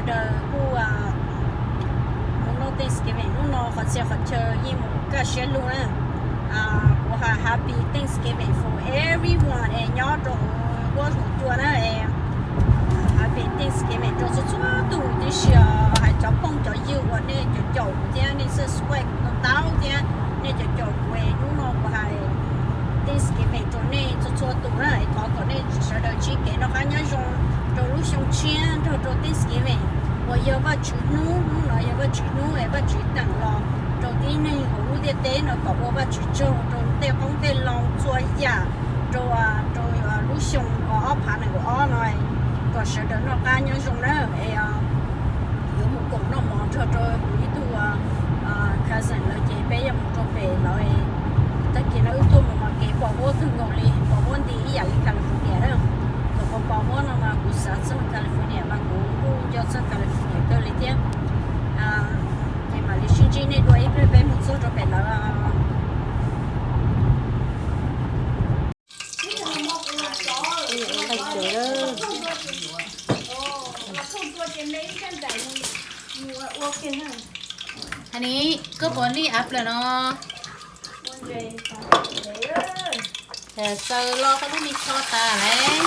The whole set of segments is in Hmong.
Kuj mus noj Thanksgiving hnub no qhov txhia qhov chaw yeej mus kaj siab lug na. Kuv hais Happy Thanksgiving for everyone es nyob rau huab cua na. Happy Thanksgiving rau txhua txhua tus tib si os, hais cov phooj cov ywg uas nej caum caum kuv thiab nej subscribe kuv tau tau thiab nej caum caum kuv es hnub no kuv hais Thanksgiving rau nej txhua txhua tus na. Thov kom nej sawv daws ntsib kev noj qab nyob zoo rau lub xyoo tshiab nrog rau Thanksgiving uas yog Vajtswv hnub. Hnub no yog Vajtswv hnub es Vajtswv teem los rau tib neeg hauv lub ntiaj teb no kom ua Vajtswv tsaug rau tej qoob tej loo txhua yam rau, rau lub xyoo ob phav nees nkaum ob no kom sawv daws noj qab nyob zoo na. Es yuav mus koom noj mov nrog rau kuv ib tug cousin lawm ces peb yuav mus rau pem lawv. Tag kis no wb tuaj mus mas kev pos huab kawg nkaus li, pos huab nti ib yam li California na. Thaum pos pos huab no mas kuv xav txog California mas kuv kuj nco txog California kawg li thiab. Ces mam li sib ntsib nej dua ib pliag peb mus txog rau pem lawv. Hais ni, koj puas lij av plaws no? Xaws los koj lub me tsho tas lawm.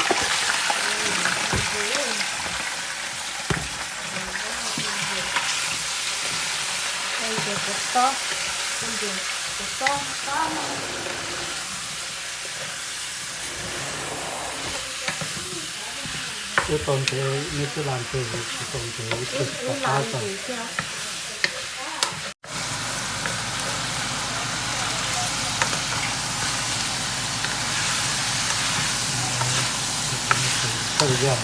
Wb tau ntsev, nej twb los ntsev, tsis tau ntsev, wb twb tau qab tau. Thawj yog,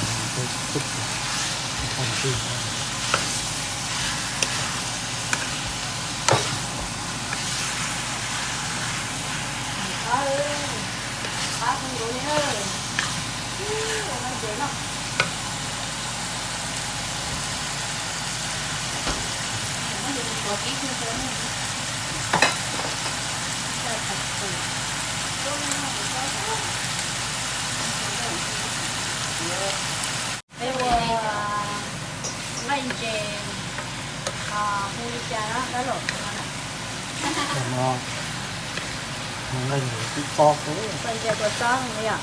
Peb ua nqaij ntses hu li cas na dab laug? Nqaij ntses kua txob li yom.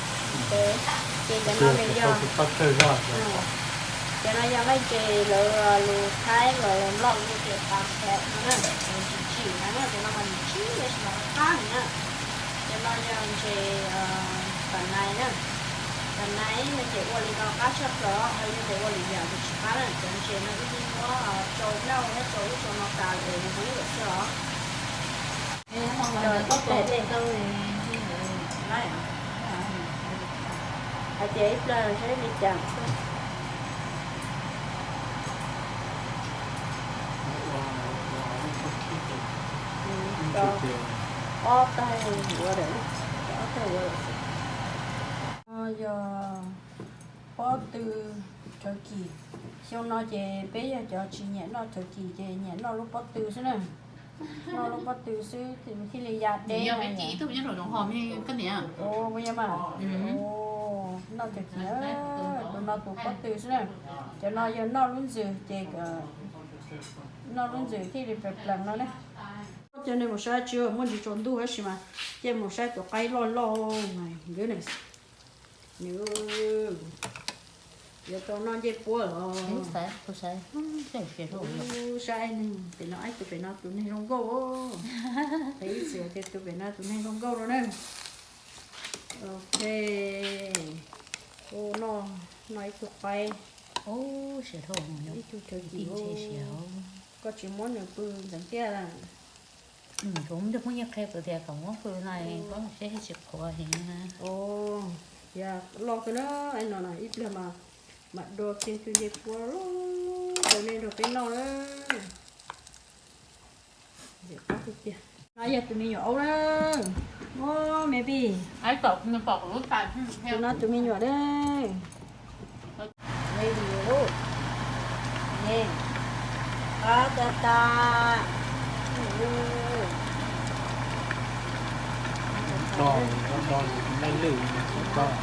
Ces cov no nws yog, cov no yog nqaij ntses lawv lus Thaib los lus Nplog hu tias pas phem no na, tsis tsim na, cov no mas nws tsim tab sis mas qab heev na. Cov no yog ntses pas nais na. Pas nais no ces ua li no qab tshaj plaws, ho yog tias ua lwm yam ces tsis qab na. Cov ntses no wb muab tsau nrauj thiab tsau ub tsau no tas es mus muab ib lwm xwb os. Hais tias ib pliag saib li cas. Ob taig ua lawm, ob taig ua lawm xwb. No yog pob tw turkey. Xyoo no ces peb yog cov tsis nyiam noj turkey ces nyiam noj lub pob tw xwb na. Noj lub pob tw xwb thiaj li ya deb. Noj turkey, tus no tus pob tw xwb na. Cov no yog noj lub ntxwg ces, noj lub ntxwg thiaj li plees plees no ne. Coj nej mus saib tsis muaj ntsis tsaus ntuj tab sis mas cia mus saib tus qaib loj loj nws, nws yuav tau noj ncej puab los. Saib, pem no ib tug pem no tus neeg zoo nkauj. Ib txwm tias tus pem no tus neeg zoo nkauj no na. Ok. Ua no, no ib tug qaib. Ib tug cov tim. Koj tsis muab nws pw ntxeev tiaj. Kuv muab nyiaj qhia kuv tias kom muab pw no, seb tsis qhuav heev na. Yog loj kawg na, no ib pliag mas mam dua kiag tus ncej puab rau nej nrog peb noj na. No yog tus me nyuam aub na. Ua me pij. Tus no tus me nyuam na. Ready lawm. Qab tas tas. Qab tas tas.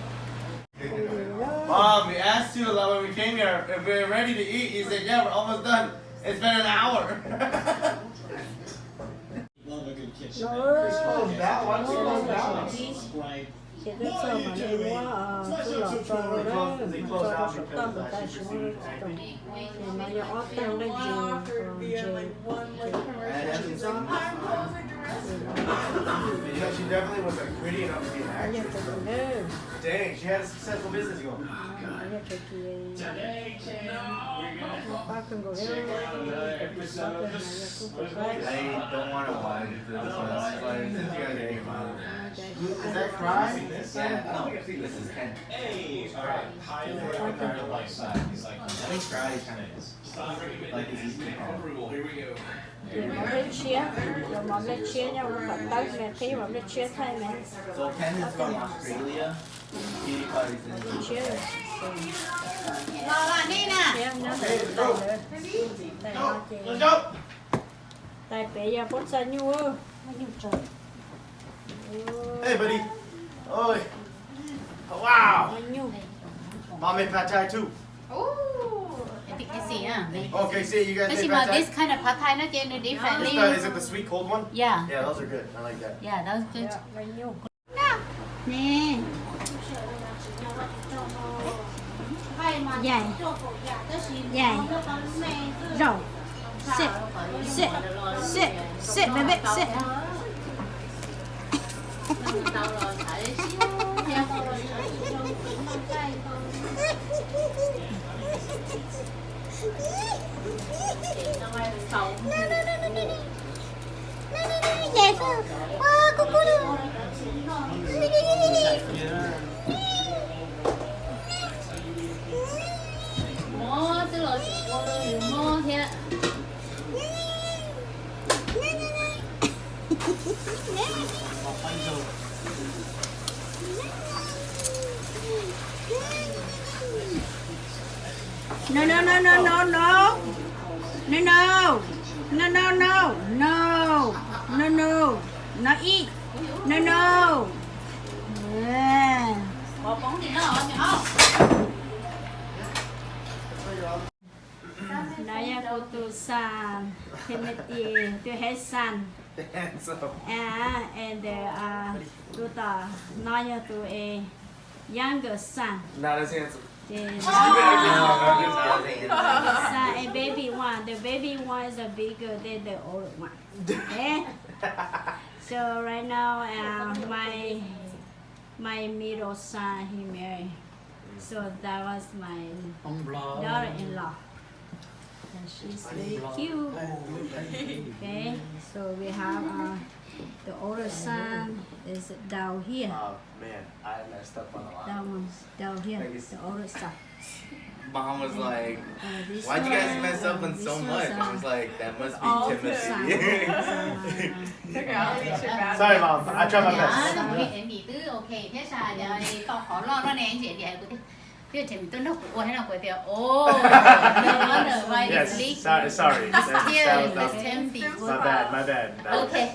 Mom, we asked you, like, when we came here if we were ready to eat. You said, "Yeah, we're almost done." It's been an hour. Ces twb txog mas nws muab txuj lom tso rau dab, mas tso rau saum toj mus tag siab tsis tau. Ces no yog ob tag dej ntses, ntses, ntses tsis txob. Yog cov ntawd. Yog tag kis pab kawg nkaus li, pab kawg mas yog kuj pab kawg. Ces mov nplej tshiab, yuav mov nplej tshiab nyob rau tom tawb me, qhib mov nplej tshiab thaij me. Mov nplej tshiab, tshiab nyob ntawm tais lawm. Tais no ces tais pem yog pob txha nyuj, nyuj tsaws. Hey, buddy. Oi. Wow. Nyuj. Mom made pad thai too. Ooh, I think I see, yeah. Okay, see, you guys made pad thai? Tab sis mas this kind of pad thai no ces nws different li. Is that, is it the sweet cold one? Yeah. Yeah, those are good. I like that. Yeah, that was good. Nws nyuj. Nè. Yaim. Yaim. Zaum. Sit. Sit. Sit, sit, baby, sit. Yaim xwb. Ua kub kub li. Mob xwb los tsis ua rau yus mob thiab. No, no, no, no, no, no. No, no. No, no, no, no. No, no. No eat. No, no. Yeah. No yog kuv tus son, Timothy, tus head son. Handsome. Ah, and the, uh, tus tom no yog tus, eh, younger son. Not as handsome. Ces no, no, no, no, no. Son and baby one. The baby one is a bigger than the old one. Eh? So right now, uh, my, my middle son, he married. So that was my daughter-in-law. And she's very cute. Okay, so we have, uh, the older son is down here. Oh, man, I messed up on a lot. That one's down here, the older son. Mom was like, "Why'd you guys mess up on so much?" I was like, "That must be Timothy." Sorry, Mom. I tried my best. Twb ok thiab sas, tau qhov loj loj ne, ntsia tias kuv twb tseem tuaj nrog kuv ua thiab no kuv tias, oh, no wonder why it's leaking. Sorry, sorry. It's tears, it's tears. My bad, my bad. Okay.